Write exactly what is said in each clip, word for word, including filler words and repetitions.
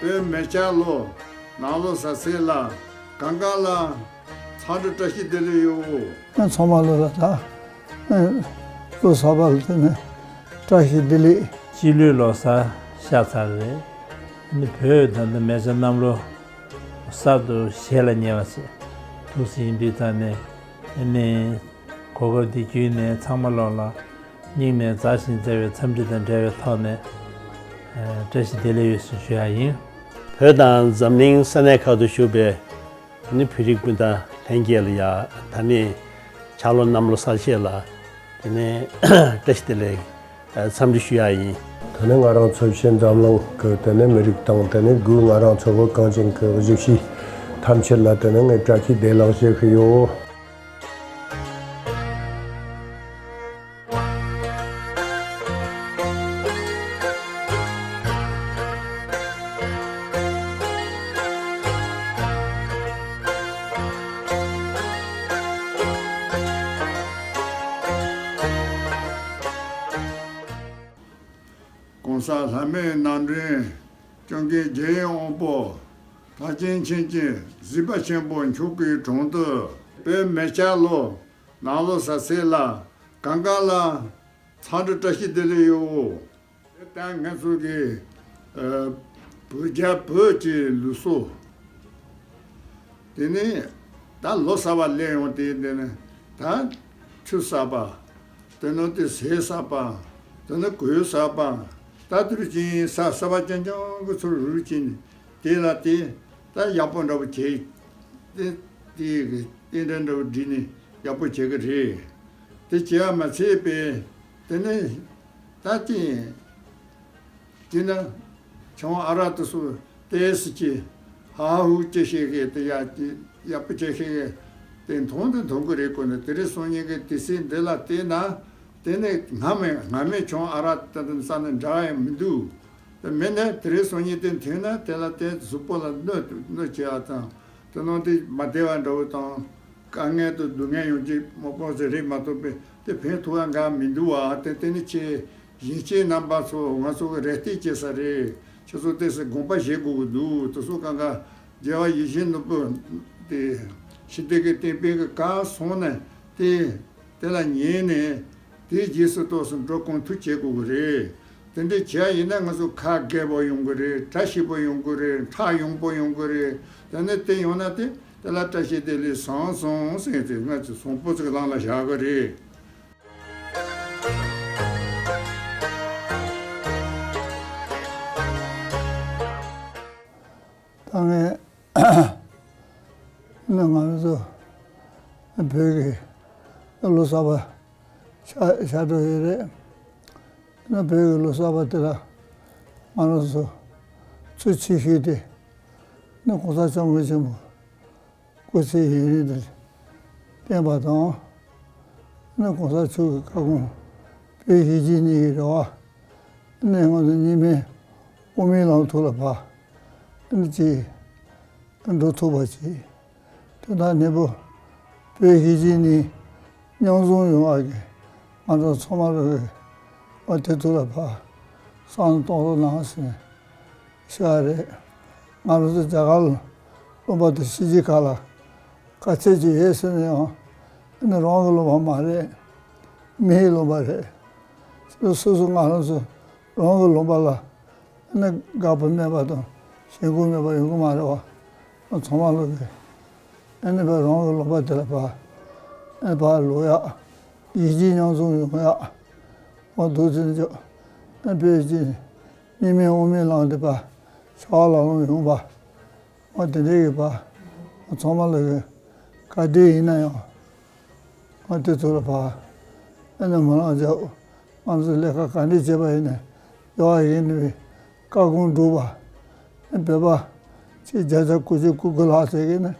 བོད་མེ་བྱ་ལོ་ནང་ལོ་གསར་ཚེས་ལ་གང་ག་ལ་འཚམས་འདྲི་བཀྲ་ཤིས་བདེ་ལེགས་ཡོད། ཚང་མ་ལོ་ལ་ད་ལོ་གསར་པ་ལ་དེ་ནས་བཀྲ་ཤིས་བདེ་ལེགས། སྤྱི་ལོའི་ལོ་གསར་ཤར་ཚར་རེད། ནི་བོད་ད་ལྟ་མེ་བྱ་གནམ་ལོ་གསར་དུ་ཞལ་ལ་ཉེ་བ་ཞིག་ཐུགས་སྲིད་འདི་ད་ནས་ནི་གོ་སྐབས་འདི་བརྒྱུད་ནས་ཚང་མ་ལོ་ལ་སྙིང་ནས་མཛའ་ཞིང་བརྩེ་བའི་འཚམས་འདྲི་དང་འབྲེལ་བའི་ཐོག་ནས་བཀྲ་ཤིས་བདེ་ལེགས་ཡོད་ཟེར་ཞུ་ཡ་ཡིན། བོད་དང་འཛམ་གླིང་ས་གནས་ཁག་ཏུ་བཞུགས་པའི་ནི་བོད་རིགས་སྤུན་ཟླ་ལྷན་རྒྱས་ལ་ཡ་ད་ནི་ཕྱག་ལོ་གནམ་ལོ་གསར་བཞད་ལ་དེ་ནས་བཀྲ་ཤིས་བདེ་ལེགས་འཚམས་འདྲི་ཞུ་ཡ་ཡིན། དེ་ནས་ང་རང་ཚོ་ཕྱི་འཛམ་གླིང་གི་དེ་ནས་མི་རིགས་དང་དེ་ནས་སྒོས་ང་རང་ཚོ་བོད་གངས་ཅན་གྱི་གཞིས་བྱེས་ཐམས་ཅད་ལ་དེ་ནས་ངས་བཀྲ་ཤིས་བདེ་ལེགས་ཞུ་གི་ཡོད། གོང་ས་ལྷ་མིའི་རྣམ་འདྲེན་སྐྱབས་མགོན་རྒྱལ་ཡོངས་དབང་པོ་དར་ཅན་མཁྱེན་ཅིང་གཟིགས་པ་ཆེན་པོ་མཆོག་གི་དྲུང་དུ། བོད་མེ་བྱ་ལོ་ནང་ལོ་གསར་ཚེས་ལ་གང་ག་ལ་འཚམས་འདྲི་བཀྲ་ཤིས་བདེ་ལེགས་ཡོད། དེ་ལྟར་ང་ཚོ་གི་ཨ་བོད་རྒྱ་བོད་ཀྱི་ལུགས་སྲོལ། དེ་ནས་ད་ལོ་གསར་པ་སླེབས་ཡོང་དུས་དེ་ནས་ད་ཆུ་གསར་པ། དེ་ནས་དེ་ཟས་གསར་པ། དེ་ནས་གོས་གསར་པ། ད་དུས་རྒྱུན་གསར་གསར་པ་རྐྱང་རྐྱང་གི་ཚུར་རུལ་ཕྱིན་ནས་དེ་ལ་དེ་ད་ཡག་པོ་འདྲ་པོ་བྱས། དེ་དེ་གི་རྟེན་འབྲེལ་འདྲ་པོ་བསྒྲིགས་ནས་ཡག་པོ་བྱེད་གི་རེད། དེ་བྱས་པ་མ་ཚད་པས་དེ་ནས་ད་དེ། དེ་ན་ཆུང་ཨ་རག་དེ་ཚོ་ཏོག་ཙམ་ཅིག་ཧ་ཧུ་ཅིག་བྱེད་མཁན་དེ་ཡ་ཅིག་ཡག་པོ་བྱེད་མཁན་དེ་མཐོང་དུ་མཐོང་གི་རེད། ཁོ་ནི་དེ་རིང་སང་ཉིན་གྱི་དུས་ཚོད་འདི་ལ་བལྟས་ན་དེ་ནི་སྔ་མའི་སྔ་མའི་ཆུང་ཨ་རག་དེ་དང་ས་ནི་འདྲ་ཡང་མི་འདུག་དེ་མིན་ན་དེ་རིང་སང་ཉིན་དེ་མཐོང་ན་དེ་ལ་དེ་གཟུགས་པོ་ལ་གནོད་གནོད་བྱེད་ཡ་དང་དེ་ནང་དེ་མ་བདེ་བ་འདྲ་བོ་དང་དཀའ་ངལ་དང་སྡུག་བསྔལ་ཡོང་རྒྱུ་མང་པོ་ཞིག་རེད་མ་གཏོགས་པས་དེ་ཕན་ཐོགས་ཡ་འགའ་མི་འདུག་བ། དེ་དེ་ནི་ཁྱེད། གཞིས་བྱེས་རྣམ་པ་ཚོ་ང་ཚོ་གི་རེ་ལྟོས་བྱེད་ས་རེད། ཁྱེད་ཚོ་ཏོག་ཙམ་དགོངས་པ་བཞེས་དགོས་ཀྱི་འདུག་དེ་ཚོ་གང་ག་རྒྱལ་བ་ཡིད་བཞིན་ནོར་བུ་དེ་ཞི་བདེ་གི་བསྟན་པའི་གི་བཀའ་གསུངས་ནས་དེ་དེ་ལ་ཉན་ནས་དེའི་རྗེས་སུ་ཏོག་ཙམ་འགྲོ་གང་ཐུབ་བྱེད་དགོས་ཀྱི་རེད། དེ་འདྲ་བྱས་ཡིན་ན་ང་ཚོ་ཁ་རྒས་པོ་ཡོང་གི་རེད། གྲ་ཞིབ་པོ་ཡོང་གི་རེད། ཁྲག་ཡོང་པོ་ཡོང་གི་རེད། དེ་ནས་དེ་ཡོང་ན་དེ་དེ་ལ་བཀྲ་ཤིས་བདེ་ལེགས་བཟང་སོང་ཟེར་ཏེ་ང་ཚོས་བཟང་པོ་ཅིག་བླངས་ལ་བཞག་གི་རེད། ད་ངས་ནི་ང་རང་ཚོ་བོད་ཀྱི་ལོ་གསར་པ་ཤར་ཤར་འགྲོ་ཡོད་རེད། ནི་བོད་ཀྱི་ལོ་གསར་པ་དེ་ལ་ང་རང་ཚོ་ཚུལ་ཆེ་ཤོས་དེ་ནི་གོང་ས་སྐྱབས་མགོན་ཆེན་པོ་སྐུ་ཚེ་ཡུན་རིང་དུ་བརྟན་པ་དང་། ནི་གོང་ས་མཆོག་གི་བཀའ་དགོངས་བོད་གཞིས་བྱེས་གཉིས་ཀྱི་རེ་བ་ནི་ང་ཚོ་གཉིས་སྨན་དབུ་མའི་ལམ་ཐོག་ལ་ཕར་ནི་ཅིག་འགྲོ་ཐུབ་པ་ཅིག་དོན་དག་ནི་བོད་གཞིས་བྱེས་གཉིས་མཉམ་བཟུང་ཡོང་བ་གི་ང་ཚོ་ཚང་མ་ལ་གི་ཨ་དེ་ཐུགས་ལ་ཕར་བསམ་བློ་གཏོང་རོགས་གནང་ཟེར་ནས་ཤར་རེད། ང་རང་ཚོ་རྒྱ་གར་ལ་ལུང་པ་དང་ཕྱི་རྒྱལ་ཁག་ལ་དཀའ་ཚེགས་ཅིག་ཡོད་ཟེར་ན་ཡང་ཨ་ནི་རང་གི་ལུང་པ་མ་རེད། མིའི་ལུང་པ་རེད། སོ་སོ་ང་རང་ཚོ་རང་གི་ལུང་པ་ལ་ཨ་ནི་དགའ་པོ་མེད་པ་དང་ཞེན་ཁོག་མེད་པ་ཡོང་གི་མ་རེད་བ། ཚང་མ་ལོག་གི་ཨ་ནི་ཕར་རང་གི་ལུང་པ་དེ་ལ་ཕར་ཨ་ནི་ཕར་ལོག་ཡག་གཞིས་བྱེས་མཉམ་བཟུང་ཡོང་ཡག་འོ་འདུག་ཟེར་ནས་ཨ་ནི་བོད་ཀྱི་གཉིས་སྨན་དབུ་མའི་ལམ་དེ་ཕར་ཕྱོགས་ལ་ལོང་ཡོང་བ། འོ་དེ་འདྲའི་གི་ཕར་ཚང་མ་ལོག་གི་བཀའ་དྲིན་ཡིན་ན་ཡང་། ང་དེ་ཚོ་ལ་ཕར་ཨ་ནི་མི་ལང་རྒྱག་ང་ཚོ་ལས་ཀ་ག་འདྲ་བྱས་པ་ཡིན་ནའི་ཡོང་བ་ཡིན་ནི་བཀའ་དགོངས་སྒྲུབ་པ། བོད་པ་ཆེ་བརྒྱ་ཆ་དགུ་བཅུ་གོ་དགུ་ལྷག་ཟེར་གི་ནི་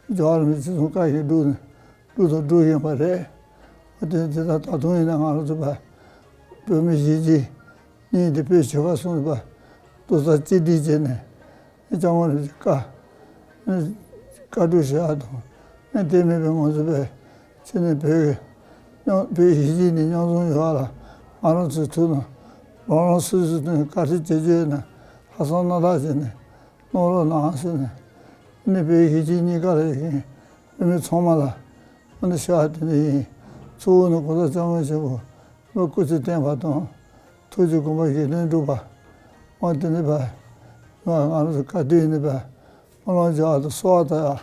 རྒྱལ་བ་རིན་པོ་ཆེ་གསུང་བཀའ་བཞིན་སྒྲུབ་ནས་སྒྲུབ་དང་སྒྲུབ་བཞིན་པ་རེད། འོ་དེ་དེ་ད་ད་དུང་ཡིན་ན་ང་རང་ཚོ་ཕར་བོད་མི་གཞིས་བྱེས་གཉིས་དེ་བོད་ཆོལ་ཁ་གསུམ་པ་རྡོག་རྩ་གཅིག་སྒྲིལ་བྱས་ནས། སྐྱབས་མགོན་རིན་པོ་ཆེ་བཀའ་བཀའ་སྒྲུབ་བྱེད་ཡག་དང་། ཨ་དེ་མིན་པའི་ང་ཚོ་བས་ཕྱི་ནས་བོད་ཀྱི་མཉམ་བོད་གཞིས་བྱེས་གཉིས་མཉམ་འཛོམས་ཡོང་བ་ལ་ང་རང་ཚོའི་ཐུགས་དང་རང་རང་སོ་སོའི་ཐུགས་ནས་བཀའ་དྲིན་ཆེ་ཞུ་ཡོད་ན་ལྷག་བསམ་རྣམ་དག་བྱས་ནས་ གནང་རོགས་གནང་ཟེར་ནས། ཨ་ནི་བོད་གཞིས་བྱེས་གཉིས་ཀ་ལ་ཡིན། བོད་མི་ཚང་མ་ལ་ཨ་ནི་ཞུ་བ་དེ་འདྲ་ཡིན། གཙོ་བོ་ནི་གོང་ས་སྐྱབས་མགོན་ཆེན་པོ་ལ་སྐུ་ཚེ་བརྟན་པ་དང་། ཐུགས་ཀྱི་དགོངས་པ་བཞེད་དོན་འགྲུབ་པ། འོ་དེ་འདྲ་བ། ང་ང་ཚོ་བཀའ་དྲིན་ནི་བ། སྨོན་ལམ་རྒྱག་པ་དང་གསོལ་བ་བཏབ་ཡ།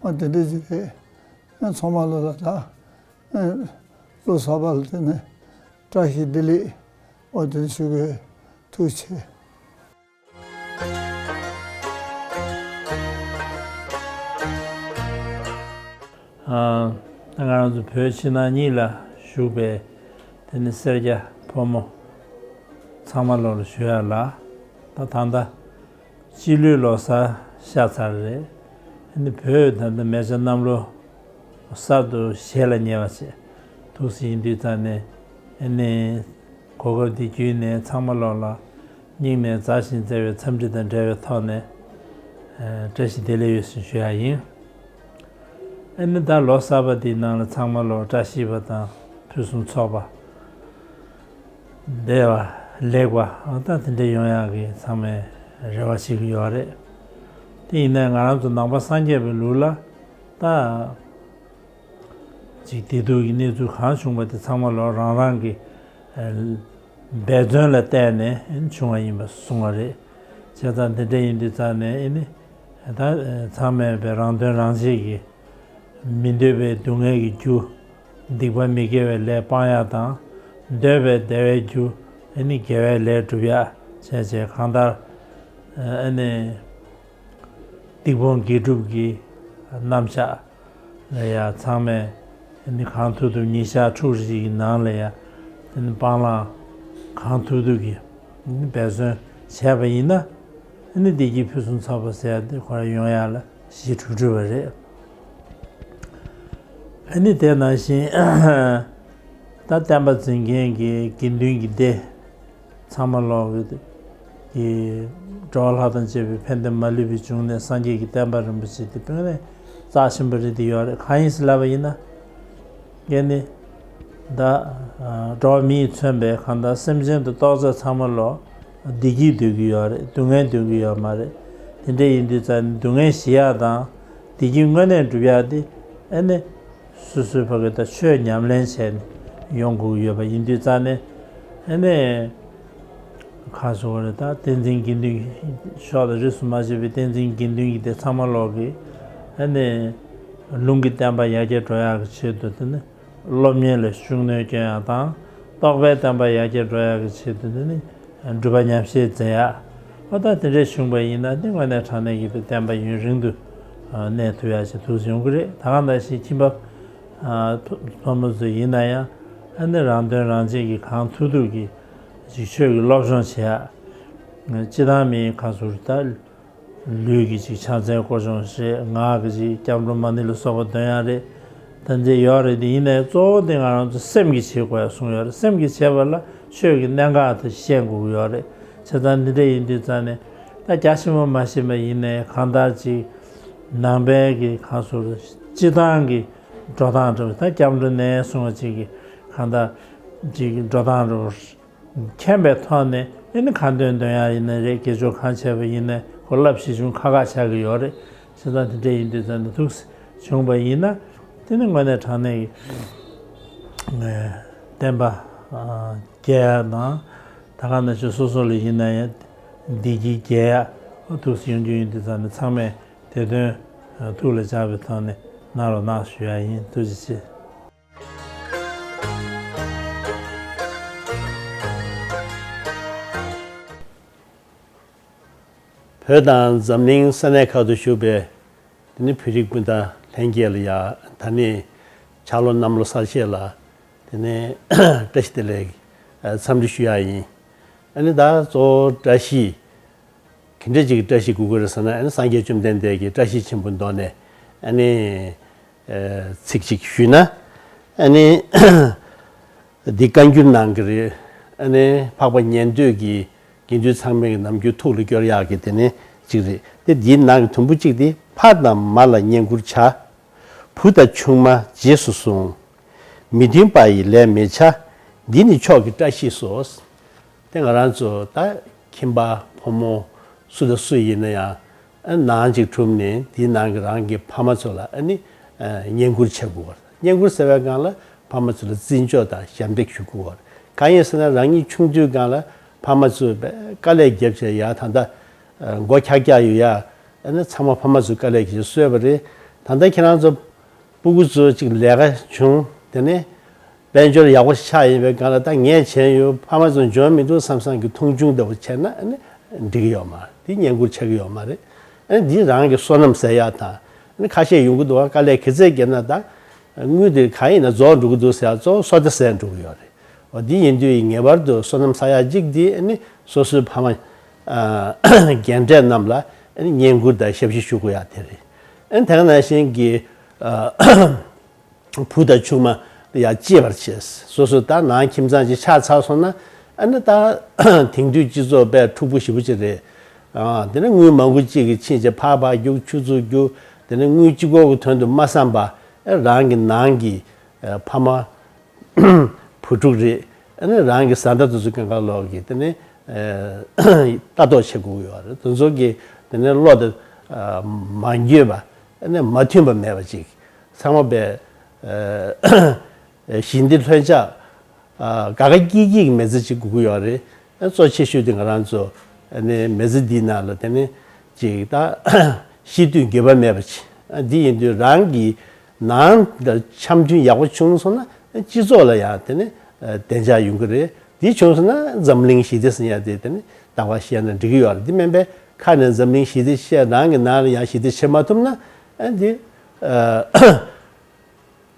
འོ་དེ་འདྲ་ཅིག་རེད། ཨ་ཚང་མ་ལོ་ལ་ད། ཨ་ལོ་གསར་པ་ལ་དེ་ནས་བཀྲ་ཤིས་བདེ་ལེགས། འོ་དེ་ཞུ་དགོས། ཐུགས་རྗེ་ཆེ། ཨ། ང་རང་ཚོ་བོད་ཕྱི་ནང་གཉིས་ལ་བཞུགས་པའི་དེ་ནི་སེར་སྐྱ་ཕོ་མོ་ཚང་མ་ལོ་ལ་ཞུ་ཡ་ལ། ད་ད་ལྟ་སྤྱི་ལོའི་ལོ་གསར་ཤར་ཚར་རེད། ཨ་ནི་བོད་ད་ལྟ་མེ་བྱ་གནམ་ལོ་གསར་དུ་ཞལ་ལ་ཉེ་བ་བྱས། ཐུགས་སུ་ཡིན་དུས་ཙང་ནས། ཨ་ནི་གོ་སྐབས་འདི་བརྒྱུད་ནས་ཚང་མ་ལོ་ལ་སྙིང་ནས་མཛའ་ཞིང་བརྩེ་བའི་འཚམས་འདྲི་དང་འབྲེལ་བའི་ཐོག་ནས། ཨ། བཀྲ་ཤིས་བདེ་ལེགས་ཡོད་ཟེར་ཞུ་ཡ་ཡིན། ཨ་ནི་ད་ལོ་གསར་པ་འདིའི་ནང་ལ་ཚང་མ་ལོ་བཀྲ་ཤིས་པ་དང་ཕུན་སུམ་ཚོགས་པ། བདེ་བ་ལེགས་པ། ཨ། ད་དེ་འདྲ་ཡོང་ཡག་གི་ཚང་མས་རེ་བ་བྱེད་ཀྱི་ཡོད་རེད། དེ་ཡིན་ནའི་ང་རང་ཚོ་ནང་པ་སངས་རྒྱས་པའི་ལུགས་ལ་ད། ཅིག་བདེ་སྡུག་གི་གནས་ཚུལ་གང་བྱུང་བ་དེ་ཚང་མ་ལོ་རང་རང་གི། ཨ། འབད་བརྩོན་ལ་བརྟེན་ནས་བྱུང་བ་ཡིན་པ་གསུངས་པ་རེད། བྱས་ཙང་དེ་འདྲ་ཡིན་དུས་ཙང་ནས། ཨ་ནི་ད་ཚང་མས་པའི་རང་དོན་རང་གཅེས་ཀྱི། མི་འདོད་པའི་སྡུག་བསྔལ་གྱི་རྒྱུ། སྡིག་པ་མི་དགེ་བའི་ལས་སྤང་ཡག་དང་། འདོད་པའི་བདེ་བའི་རྒྱུ། ཨ་ནི་དགེ་བའི་ལས་སྒྲུབ་ཡག་བྱས་བྱས། གང་ལྟར། ཨ་ནི་སྡིག་སྤོང་དགེ་སྒྲུབ་ཀྱི་རྣམ་གཞག་ལ་ཡང་ཚང་མས་ཨ་ནི་གང་ཐུབ་ཐུབ་ཉིན་ཞག་ཕྲུགས་རེ་གི་ནང་ལ་ཡང་། ཨ་ནི་སྤང་བླང་གང་ཐུབ་ཐུབ་ཀྱིས་ཨ་ནི་འབད་བརྩོན་བྱས་པ་ཡིན་ན། ཨ་ནི་བདེ་སྐྱིད་ཕུན་སུམ་ཚོགས་པ་ཟེར་ཡ་དེ་ཁོ་རང་ཡོང་ཡག་ལ་གཞི་གྲུབ་གྲུབ་པ་རེད། ཨ་ནི་དེ་ནང་བཞིན་ད་བསྟན་པ་འཛིན་མཁན་གྱི་དགེ་འདུན་གྱི་སྡེ་ཚང་མ་ལོག་གི་གི་འགྲོ་བ་ལྷ་དང་བཅས་པའི་ཕན་བདེ་མ་ལུས་པའི་འབྱུང་གནས་སངས་རྒྱས་ཀྱི་བསྟན་པ་རིན་པོ་ཆེ་དེ་དཔེ་ནས་རྩ་ཆེན་པོ་རེད་དེ་ཡོད་རེད། གང་ཡིན་ཟེར་ལབ་པ་ཡིན་ན། ངས་ནི་ད་འགྲོ་བ་མིས་མཚོན་པའི་གང་ལྟར་སེམས་ཅན་དུ་གཏོགས་ཚད་ཚང་མ་ལོ་བདེ་སྐྱིད་འདོད་ཀྱི་ཡོད་རེད། སྡུག་བསྔལ་འདོད་ཀྱི་ཡོད་མ་རེད། དེ་འདྲ་ཡིན་དུས་ཙང་ནི་སྡུག་བསྔལ་ཞི་ཡག་དང་བདེ་སྐྱིད་དངོས་གནས་སྒྲུབ་ཡག་དེ་ཨ་ནི་སོ་སོའི་ཕ་གི་ད་ཆོས་ཉམས་ལེན་བྱས་ནས་ཡོང་དགོས་ཀྱི་ཡོད་པ་ཡིན་དུས་ཙང་ནས། ཨ་ནི་ཁ་སོ་བ་རེད། ད་བསྟན་འཛིན་དགེ་འདུན་གྱི་ཕྱོགས་ལ་རིས་སུ་མ་ཆད་པའི་བསྟན་འཛིན་དགེ་འདུན་གྱི་སྡེ་ཚང་མ་ལོག་གི་ཨ་ནི་ལུང་གི་བསྟན་པ་ཡར་རྒྱས་འགྲོ་ཡག་གི་ཆེད་དུ། དེ་ནི་སློབ་གཉེར་ལ་ཤུགས་སྣོན་སྐྱོན་ཡག་དང་། རྟོགས་པའི་བསྟན་པ་ཡར་རྒྱས་འགྲོ་ཡག་གི་ཆེད་དུ། དེ་ནི་སྒྲུབ་པ་ཉམས་བཞེས་མཛད་ཡག་འོ་ད་དེ་འདྲ་བྱུང་བ་ཡིན་ན། དེ་དངོས་གནས་དྲང་གནས་ཀྱི་བསྟན་པ་ཡུན་རིང་དུ་གནས་ཐུབ་ཡག་ཅིག་ཐུགས་སུ་ཡོང་གི་རེད། ད་ག་ནང་བཞིན་ཁྱིམ་པ་ཕོ་མོ་ཚོ་ཡིན་ན་ཡང་། ཨ་ནི་རང་དོན་རང་གཅེས་ཀྱི་གང་ཐུབ་ཐུབ་ཀྱིས་ཅིག་ཆོས་ཀྱི་སློབ་སྦྱོང་བྱེད་ཡག་སྤྱི་བཏང་མིའི་ཁ་ཟུར་ད་ལུས་ཀྱི་ཅིག་ཕྱག་འཚལ་སྐོར་སྦྱོང་རེད། ངག་གི་ཅིག་སྐྱབས་འགྲོ་མ་ཎི་ལ་སོགས་པ་འདོན་ཡག་རེད། ད་འདི་ཡོད་རེད། དེ་ཡིན་ནའི་གཙོ་བོ་དེ་ང་རང་ཚོ་སེམས་ཀྱིས་བྱེད་དགོས་ཡག་གསུངས་ཡོད་རེད། སེམས་ཀྱིས་བྱེད་པ་ལ་ཆོས་ཀྱི་གནད་འགག་དེ་ཤེས་དགོས་ཀྱི་ཡོད་རེད། བྱས་ཙང་འདི་འདྲ་ཡིན་དུས་ཙང་ནས། ད་རྒྱ་ཆེན་པོ་མ་ཤེས་པ་ཡིན་ནའི་གང་ལྟར་ཅིག་ནང་པའི་གི་ཁ་ཟུར་སྤྱི་བཏང་གི་འགྲོ་སྟངས་འདྲ་བོ། ད་སྐྱབས་འགྲོ་ནས་བཟུང་བ་ཅིག་གི་གང་ལྟར་ཅིག་འགྲོ་སྟངས་འདྲ་བོ་མཁྱེན་པའི་ཐོག་ནས། ཨ་ནི་ཁ་འདོན་འདོན་ཡག་ཡིན་ན་རེད། དགེ་སྦྱོར་གང་བྱས་པ་ཡིན་ནའི་ཁོ་རླབས་ཆེ་ཆུང་ཁག་ཁག་ཆགས་ཀྱི་ཡོད་རེད། བྱས་ཙང་དེ་འདྲ་ཡིན་དུས་ཙང་ནས་ཐུགས་བྱུང་བ་ཡིན་ན། དེ་ནི་དངོས་གནས་དྲང་གནས་ཀྱི་བསྟན་པ་རྒྱས་ཡག་དང་། ད་ག་ནང་བཞིན་སོ་སོ་ལ་ཡིན་ན་ཡང་བདེ་སྐྱིད་རྒྱས་ཡག་ཐུགས་སུ་ཡོང་རྒྱུ་ཡིན་དུས་ཙང་ནས། ཚང་མས་དེ་དོན་ཐུགས་ལ་འཇགས་པའི་ཐོག་ནས་གནང་རོགས་གནང་ཞུ་ཡག་ཡིན། ཐུགས་རྗེ་ཆེ། བོད་དང་འཛམ་གླིང་ས་གནས་ཁག་ཏུ་བཞུགས་པའི་དེ་ནི་བོད་རིགས་སྤུན་ཟླ་ལྷན་རྒྱས་ལ་ཡང་ད་ནི་འཆར་ལོ་གནམ་ལོ་གསར་བཞད་ལ་དེ་ནི་བཀྲ་ཤིས་བདེ་ལེགས་འཚམས་འདྲི་ཞུ་ཡག་ཡིན། ཨ་ནི་ད་གཙོ་བོ་བཀྲ་ཤིས། ག་འདྲ་ཅིག་གི་བཀྲ་ཤིས་དགོས་ཀྱི་རེད་ཟེར་ན། ཨ་ནི་སངས་རྒྱས་བཅོམ་ལྡན་འདས་ཀྱིས་བཀྲ་ཤིས་ཆེན་པོའི་མདོ་ནས་ཨ་ནི་ཚིག་ཅིག་ཞུས་ན། ཨ་ནི་འདི་བཀའ་འགྱུར་ནང་གི་རེད། ཨ་ནི་འཕགས་པ་ཉན་ཐོས་ཀྱིས་དགེ་འདུན་ཚང་མའི་ནམ་རྒྱུན་ཐུགས་ལ་སྐྱོར་ཡག་གི་དེ་ནི་ཅིག་རེད། དེ་འདིའི་ནང་གི་དུམ་བུ་གཅིག་དེ། ཕ་དང་མ་ལ་བསྙེན་བཀུར་བྱ། བུ་དང་ཆུང་མ་རྗེས་སུ་བཟུང་། མི་མཐུན་པ་ཡི་ལས་མི་བྱ། འདི་ནི་མཆོག་གི་བཀྲ་ཤིས་སོ། དེ་ང་རང་ཚོ་ད་ཁྱིམ་པ་ཕོ་མོ་སུ་དང་སུ་ཡིན་ན་ཡང་ ཨ་ནང་ཅིག་གྲུབ་ནས་དེའི་ནང་གི་རང་གི་ཕ་མ་ཚོ་ལ་ཨ་ནི་ཨ་བསྙེན་བཀུར་བྱེད་དགོས་པ་རེད། བསྙེན་བཀུར་ཟེར་བའི་སྒང་ལ་ཕ་མ་ཚོ་ལ་བརྩི་འཇོག་དང་ཞབས་འདེགས་ཞུ་དགོས་པ་རེད། གང་ཡིན་ཟེར་ན་རང་ཉིད་ཆུང་དུས་སྒང་ལ་ཕ་མ་ཚོས་དཀའ་ལས་བརྒྱབ་བྱས་ཡ་ད་ལྟ་ཨ་མགོ་འཁྱག་འཁྱག་ཡོད་ཡ། ཨ་ནི་ཚང་མ་ཕ་མ་ཚོས་དཀའ་ལས་བརྒྱབ་བྱས་གསོས་པ་རེད། ད་ལྟ་ཁྱེད་རང་ཚོ་སྤུ་གུ་ཚོ་གཅིག་ལས་ཀ་བྱུང་། དེ་ནས་དཔལ་འབྱོར་ཡག་པོ་ཆགས་ཡིན་པའི་སྒང་ལ་ད་ངས་བྱས་ཡོད། ཕ་མ་ཚོ་འཇོན་མི་འདུག་བསམ་བསམ་གྱི་མཐོང་ཆུང་འདྲ་པོ་བྱས་ན་ཨ་ནི་འགྲིག་གི་ཡོད་མ་རེད། དེ་བསྙེན་བཀུར་ཆགས་ཀྱི་ཡོད་མ་རེད། ཨ་ནི་འདི་རང་གི་བསོད་ནམས་ཟད་ཡག་དང་། ཨ་ནི་ཁ་ཤས་ཡོང་གི་འདུག་བ། དཀའ་ལས་ག་ཚད་བརྒྱབ་ན་ད་དངུལ་དེ་གང་ཡིན་ན་རྫོགས་འགྲོ་གི་འདུག་ཟེར་ཡག་གཙོ་བོ་བསོད་བདེ་ཟད་འགྲོ་གི་ཡོད་རེད། འོ་འདི་ཡིན་དུས་ངེས་པར་དུ་བསོད་ནམས་བསགས་ཡག་གཅིག་འདི་ཨ་ནི་སོ་སོའི་ཕ་མ་ཨ་རྒན་གྲས་རྣམས་ལ་ཨ་ནི་བསྙེན་བཀུར་དང་ཞབས་ཕྱི་ཞུ་དགོས་ཡག་དེ་རེད། ཨ་ནི་དེ་ག་ནང་བཞིན་གྱི་ཨ་བུ་དང་ཆུང་མ་ཡང་གཅེས་པར་བྱེད། སོ་སོ་ད་ནང་ཁྱིམ་ཚང་ཅིག་ཆགས་ཚར་སོང་ན་ཨ་ནི་ད་དེང་དུས་སྤྱི་ཚོགས་དཔེ་འཁྲུག་པོ་ཞེ་པོ་ཅིག་རེད། ཨ་དེ་ནི་དངུལ་མང་པོ་ཅིག་གིས་ཕྱིན་བྱས་ཕར་ཕར་རྒྱུག་ཆུ་ཚོད་རྒྱུག་དེ་ནི་དངུལ་གཅིག་པོ་གི་དོན་དུ་མ་བསམ་པ་ཨ་རང་གི་ནང་གི་ཨ་ཕ་མ་བུ་ཕྲུག་རེད། ཨ་ནི་རང་གི་བཟའ་ཟླ་དེ་ཚོ་སྒང་ག་ལོག་གི་དེ་ནི་ཨ་ལྟ་རྟོག་བྱེད་དགོས་ཀྱི་ཡོད་རེད། དེ་ཚོ་གི་དེ་ནི་བློ་དེ་ཨ་མ་འགྱོད་པ་ཨ་ནི་མ་མཐུན་པ་མེད་པ་ཅིག་ཚང་མ་པའི་ཨ་ཞི་བདེ་ལྷོད་འཇགས་ཨ་དགའ་དགའ་སྐྱིད་སྐྱིད་ཀྱི་མི་ཚེ་ཅིག་དགོས་ཀྱི་ཡོད་རེད། ཨ་གཙོ་ཆེ་ཤོས་དེ་ང་རང་ཚོ་ཨ་ནི་མི་ཚེ་འདིའི་ནང་ལ་དེ་ནི་ཅིག་ད་ཤི་དུས་འགྱོད་པ་མེད་པ་ཅིག་ཨ་འདི་ཡིན་དུས་རང་གི་ནང་དང་འཆམ་མཐུན་ཡག་པོ་བྱུང་སོང་ན་སྤྱི་ཚོགས་ལ་ཡང་དེ་ནི་བདེ་འཇགས་ཡོང་གི་རེད། འདི་བྱུང་སོང་ན་འཛམ་གླིང་ཞི་བདེ་ཟེར་ཡ་དེ་དེ་ནི་རྟག་པར་བཤད་ན་འགྲིག་གི་ཡོད་རེད། འདི་མིན་པའི་ཁ་ནས་འཛམ་གླིང་ཞི་བདེ་བཤད་རང་གི་ནང་ལ་ཡང་ཞི་བདེ་བྱེད་མ་ཐུབ་ན་ཨ་འདི་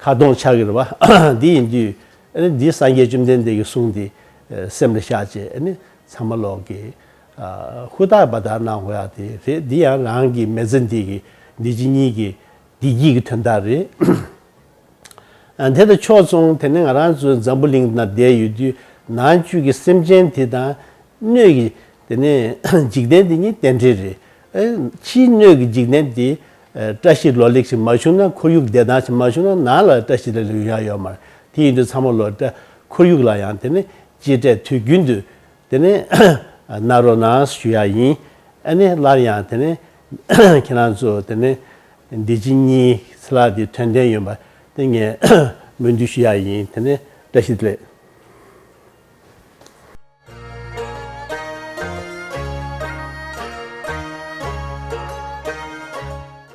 ཁ་རྡུང་ཆགས་ཀྱི་རེད་བ། འདི་ཡིན་དུས་ཨ་ནི་འདི་སངས་རྒྱས་བཅོམ་ལྡན་འདས་ཀྱི་གསུང་འདི་སེམས་ལ་བཞག་བྱས་ཨ་ནི་ཚང་མ་ལོག་གི་ཧུར་ཐག་འབད་ཐག་གནང་དགོས་ཡ་དེ་རེད། འདི་ཡང་རང་གི་མི་ཚེ་འདི་གི་འདི་ཕྱི་གཉིས་ཀྱི་བདེ་སྐྱིད་ཀྱི་དོན་དག་རེད། ཨ་དེ་དང་ཕྱོགས་མཚུངས་དེ་ནི་ང་རང་ཚོའི་འཛམ་བུ་གླིང་ན་བསྡད་ཡོད་དུས་ནང་བཅུད་ཀྱི་སེམས་ཅན་དེ་དང་སྣོད་ཀྱི་དེ་ནི་འཇིག་རྟེན་དེ་གཉིས་རྟེན་འབྲེལ་རེད། ཨ་ཕྱིའི་སྣོད་ཀྱི་འཇིག་རྟེན་དེ་ཨ་བཀྲ་ཤིས་ལོ་ལེགས་ཤིག་མ་བྱུང་ན་ཁོར་ཡུག་བདེ་ཐང་ཞིག་མ་བྱུང་ན་ནང་ལ་བཀྲ་ཤིས་བདེ་ལེགས་ཡོང་ཡ་ཡོད་མ་རེད། དེ་ཡིན་དུས་ཚང་མ་ལོ་བཀྲ་ཁོར་ཡུག་ལ་ཡང་དེ་ནི་གཅེས་སྤྲས་དུས་རྒྱུན་དུ་དེ་ནི་གནང་རོགས་གནང་ཞུ་ཡ་ཡིན། ཨ་ནི་སླར་ཡང་དེ་ནི་ཁྱེད་རང་ཚོ་དེ་ནི་འདི་ཕྱི་གཉིས་ཚེ་ལྷག་འདི་དོན་ལྡན་ཡོང་བ་དེ་ངས་སྨོན་འདུན་ཞུ་ཡ་ཡིན། དེ་ནི་བཀྲ་ཤིས་བདེ་ལེགས།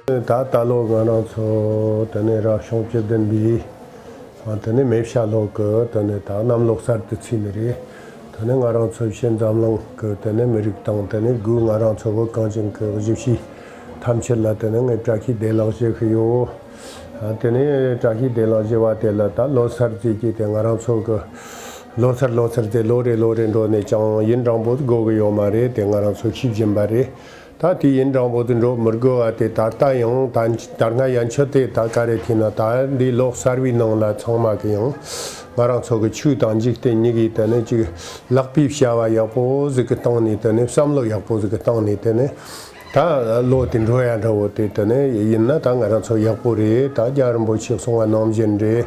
ད་ད་ལོ་ང་རང་ཚོ་དེ་ནས་རབ་བྱུང་བཅུ་བདུན་པའི་དེ་ནས་མེ་བྱ་ལོ་གི་དེ་ནས་ད་གནམ་ལོ་གསར་དུ་ཚུད་ནི་རེད། དེ་ནས་ང་རང་ཚོ་ཕྱི་འཛམ་གླིང་གི་དེ་ནས་མི་རིགས་དང་དེ་ནས་སྒོས་ང་རང་ཚོ་བོད་གངས་ཅན་གྱི་གཞིས་བྱེས་ཐམས་ཅད་ལ་དེ་ནས་ངས་བཀྲ་ཤིས་བདེ་ལེགས་ཞུ་གི་ཡོད། དེ་ནས་བཀྲ་ཤིས་བདེ་ལེགས་ཞུ་བ་དེ་ལ་ད་ལོ་གསར་ཟེར་གྱི་དེ་ང་རང་ཚོ་གི་ལོ་གསར་ལོ་གསར་དེ་ལོ་རེ་ལོ་རེ་འགྲོ་ནས་ཀྱང་ཡུན་རིང་པོ་དགོས་གི་ཡོད་མ་རེད། དེ་ང་རང་ཚོ་ཤེས་བཞིན་པ་རེད། ད་དེ་ཡུན་རིང་པོ་དུ་འགྲོ་མི་དགོས་པ་དེ་ད་ལྟ་ཡང་ད་ད་སྔ་ཡན་ཆད་དེ་ད་ག་རེ་ཐེ་ན་ད་འདི་ལོ་གསར་བའི་ནང་ལ་ཚང་མ་གི་ཡང་ང་རང་ཚོ་གི་ཆོས་དང་འཇིག་རྟེན་གཉིས་ཀྱི་དེ་ནས་ཅིག་ལག་པའི་བྱ་བ་ཡག་པོ་ཟིག་གི་སྟེང་ནས་དེ་ནས་བསམ་བློ་ཡག་པོ་ཟིག་གི་སྟེང་ནས་དེ་ནས་ད་ལོ་དེ་འགྲོ་ཡ་འདྲ་བོ་དེ་དེ་ནས་ཡིན་ན་ད་ང་རང་ཚོ་ཡག་པོ་རེད། ད་རྒྱལ་བ་རིན་པོ་ཆེ་གསུང་བ་ནང་བཞིན་རེད།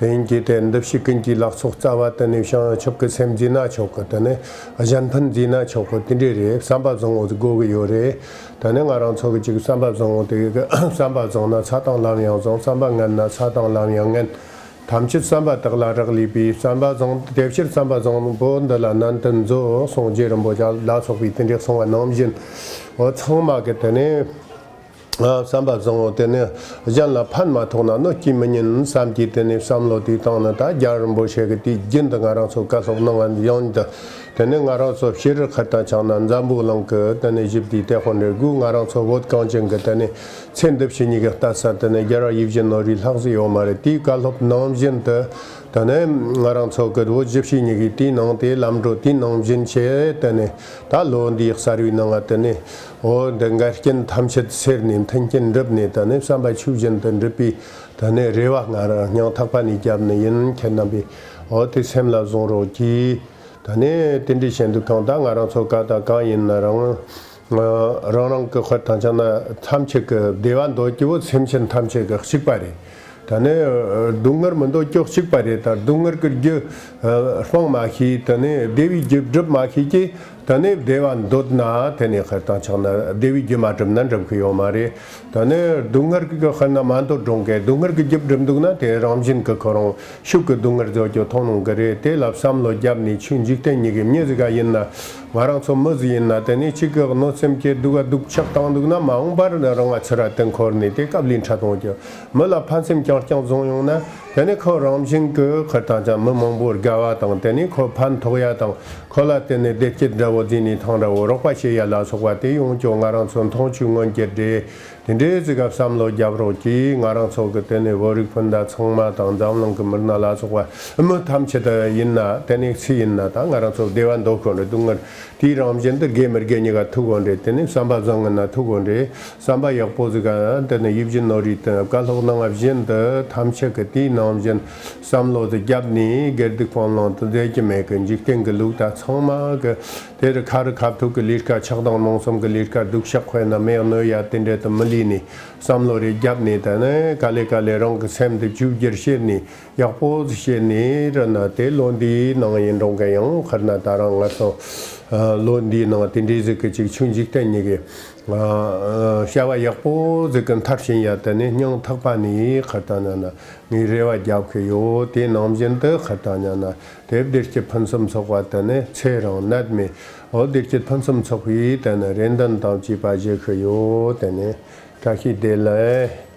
དེ་ཡིན་གྱི་དེ་འདི་ཕྱི་ཀུན་གྱི་ལག་ཚོགས་རྩ་བ་དེ་ནས་བྱང་ཆུབ་ཀྱི་སེམས་འཛིན་ན་ཆོག་གི། དེ་ནས་གཞན་ཕན་འཛིན་ན་ཆོག་གི། དེ་འདྲས་རེད། བསམ་པ་བཟང་བོ་དགོས་གི་ཡོད་རེད། དེ་ནས་ང་རང་ཚོ་གི་ཅིག་བསམ་པ་བཟང་བོ་དེ་གི་བསམ་པ་བཟང་ན་ཚ་དང་ལམ་ཡང་བཟང་། བསམ་པ་ངན་ན་ཚ་དང་ལམ་ཡང་ངན། ཐམས་ཅད་བསམ་པ་དག་ལ་རག་ལས་པས། བསམ་པ་བཟང་དེ་ཕྱིར་བསམ་པ་བཟང་པོ་འདི་ལ་ནན་ཏན་མཛོད་གསུངས། རྗེ་རིན་པོ་ཆེ་ལ་སོགས་པའི་དེ་འདྲས་གསུང་བ་ནང་བཞིན་འོ་ཚང་མ་གི་དེ་ནས། བསམ་པ་བཟང་བོ་དེ་ནི་གཞན་ལ་ཕན་མ་ཐོགས་ན་གནོད་ཀྱིས་མི་ཉན་བསམ་གྱི་དེ་ནས་བསམ་བློ་དེ་བཏང་ནས་ད་རྒྱལ་བ་རིན་པོ་ཆེ་གི་དུས་རྒྱུན་དུ་ང་རང་ཚོ་བཀའ་སློབ་གནང་བ་ཡང་དུ་དེ་ནས་ང་རང་ཚོ་ཕྱི་རུ་ཁ་ཏང་ཆགས་ན་འཛམ་བུ་གླིང་གི་དེ་ནས་ཞི་བདེའི་དེད་དཔོན་རེད། སྒོས་ང་རང་ཚོ་བོད་གངས་ཅན་གི་དེ་ནས་ཚེ་འདི་ཕྱི་གཉིས་ཀྱི་ལྟ་ས་དེ་ནས་རྒྱལ་བ་ཡིད་བཞིན་ནོར་བུའི་ལྷག་ཟིག་ཡོད་མ་རེད། དེའི་བཀའ་སློབ་ནང་བཞིན་དུ་དེ་ནས་ང་རང་ཚོ་གི་བོད་ཞི་བྱེས་གཉིས་ཀྱི་དེའི་ནང་དེ་ལམ་འགྲོ་དེའི་ནང་བཞིན་བྱས་དེ་ནས་ད་ལོ་འདིའི་གསར་བའི་ནང་ང་དེ་ནས། འོ་འདི་འགལ་རྐྱེན་ཐམས་ཅད་སེལ་ནས་མཐུན་རྐྱེན་འགྲུབ་ནས་ད་ནི་བསམ་པ་ཆོས་བཞིན་དུ་འགྲུབ་པའི་ད་ནི་རེ་བ་ང་རང་སྙིང་ཐག་པ་ནས་བརྒྱབ་ནི་ཡིན། ཁྱེད་རྣམ་པས་འོ་དེ་སེམས་ལ་བཟུང་རོགས་གྱིས། ད་ནི་དེ་འདྲའི་བྱེད་འདུག་གང་ལྟར་ང་རང་ཚོ་ག་ད་གང་ཡིན་ན་རང་རང་རང་གི་དཔེར་ཐང་ཆ་ན་ཐམས་ཅད་ཀྱི་བདེ་བ་འདོད་རྒྱུ་བོ་སེམས་ཅན་ཐམས་ཅད་ཀྱི་གཅིག་པ་རེད། ད་ནི་སྡུག་བསྔལ་མི་འདོད་རྒྱུ་གཅིག་པ་རེད། ད་སྡུག་བསྔལ་གྱི་རྒྱུ་སྤང་མ་ཤེས། ད་ནི་བདེ་བའི་རྒྱུ་སྒྲུབ་མ་ཤེས་ཀྱི། དེ་ནས་བདེ་བ་འདོད་ན་དེ་ནས་ཁར་བཏང་ཆགས་ན་བདེ་བའི་རྒྱུ་མ་བསྒྲུབས་ན་འགྲུབ་གི་ཡོད་མ་རེད། དེ་ནས་སྡུག་བསྔལ་གྱི་དཔེར་ན་མ་འདོད་རུང་གི་སྡུག་བསྔལ་གྱི་རྒྱུ་བསྒྲུབས་འདུག་ན་དེ་རང་བཞིན་གྱི་ཁོ་རང་ཤུགས་ཀྱི་སྡུག་བསྔལ་བཟོ་རྒྱུ་མཐོང་ནོ་གི་རེད། དེ་ལ་བསམ་བློ་བརྒྱབ་ནས་ཆོས་འཇིག་རྟེན་གཉིས་ཀྱི་མྱི་ཟིག་ག་ཡིན་ན་ང་རང་ཚོ་མི་ཟིག་ཡིན་ན་དེ་ནས་གཅིག་གི་གནོད་སེམས་ཀྱི་སྡུག་ག་སྡུག་ཆགས་བཏང་འདུག་ན་མ་འོངས་པར་རང་ང་ཚུར་ར་དེ་འཁོར་ནས་དེ་སྐབས་ལས་འཕྲད་གཏོང་རྒྱུ། མི་ལ་ཕན་སེམས་རྐྱང་རྐྱང་བཟུང་ཡོང་ན་དེ་ནས་ཁོ་རང་བཞིན་གྱི་ཁར་བཏང་ཅང་མི་མང་པོར་དགའ་བ་དང་དེ་ནས་ཁོ་ཕན་ཐོགས་ཡ་དང་ཁོ་ལ་དེ་ནས་བདེ་སྐྱིད་འདྲ་བོ་བརྩིས་ནས་ཐང་འདྲ་བོ་རོགས་པ་བྱེད་ཡ་ལ་སོགས་པ་དེ་ཡོང་ཅོག་ང་རང་ཚོ་མཐོང་ཆོས་མངོན་གྱི་འདྲེ། དེ་འདྲའི་ཟིག་ག་བསམ་བློ་རྒྱབ་རོགས་གྱིས། ང་རང་ཚོ་གི་དེ་ནས་བོད་རིགས་སྤུན་ཟླ་ཚང་མ་དང་འཛམ་གླིང་གི་མི་སྣ་ལ་སོགས་པ་མི་ཐམས་ཅད་ཡིན་ན་དེ་ནས་སུ་ཡིན་ན་ད་ང་རང་ཚོ་བདེ་བ་འདོད་ཁོ་འདྲ་སྡུག་བསྔལ་དེའི་རང་བཞིན་དུ་དགེ་མི་དགེ་གཉིས་ཀ་ཐུག་གོ་འདྲེ། དེ་ནས་བསམ་པ་བཟང་ངན་ན་ཐུག་གོ་འདྲེ། བསམ་པ་ཡག་པོ་ཟིག་ག་དེ་ནས་ཡིད་བཞིན་ནོར་བུའི་དེ་བཀའ་སློབ་གནང་བ་བཞིན་དུ་ཐམས་ཅད་ཀྱི་དེའི་ནང་བཞིན་བསམ་བློ་དེ་བརྒྱབ་ནས་དགེ་སྡིག་སྤང་བླང་དུ་མཛད་ཀྱི་མེད་གི། འཇིག་རྟེན་གྱི་ལུགས་ད་ཚང་མ་གི་དེ་རུ་ཁ་རུ་ཁ་ཐུག་གི་ལས་ཀ་ཆགས་སྡང་རྨོངས་གསུམ་གི་ལས་ཀ་སྡུག་ཤག་དཔེར་ན་མེད་གནོད་ཡ་དེ་འདྲ་དུ་མི་ལུས་ནས་བསམ་བློ་རེ་བརྒྱབ་ནས་དེ་ནས་ག་ལེ་ག་ལེ་རང་གི་སེམས་དེ་བཅོས་བསྒྱུར་བྱེད་ནས་ཡག་པོ་ཟིག་བྱེད་ནས་ར་ན་དེ་ལོ་འདིའི་ནང་ཡིན་རུང་གི་ཡང་དཔེར་ན་ད་རང་ང་ཚོ་ལོ་འདིའི་ནང་དེ་འདྲའི་ཟིག་གི་ཅིག་ཆོས་འཇིག་རྟེན་གཉིས་ཀྱི་བྱ་བ་ཡག་པོ་ཟིག་གི་མཐར་ཕྱིན་ཡ་དེ་ནས་སྙིང་ཐག་པ་ནས་ཁར་ད་ན་ན་ངས་རེ་བ་རྒྱབ་གི་ཡོད། དེ་ནང་བཞིན་དུ་ཁར་ད་ན་ན་དེ་བདེ་སྐྱིད་ཕུན་སུམ་ཚོགས་པ་དེ་ནས་ཚེ་རིང་ནད་མེད་འོ་བདེ་སྐྱིད་ཕུན་སུམ་ཚོགས་པའི་དེ་ནས་རེ་འདུན་དང་བཅས་པ་བཞེས་གི་ཡོད། དེ་ནས་བཀྲ་ཤིས་བདེ་ལེགས།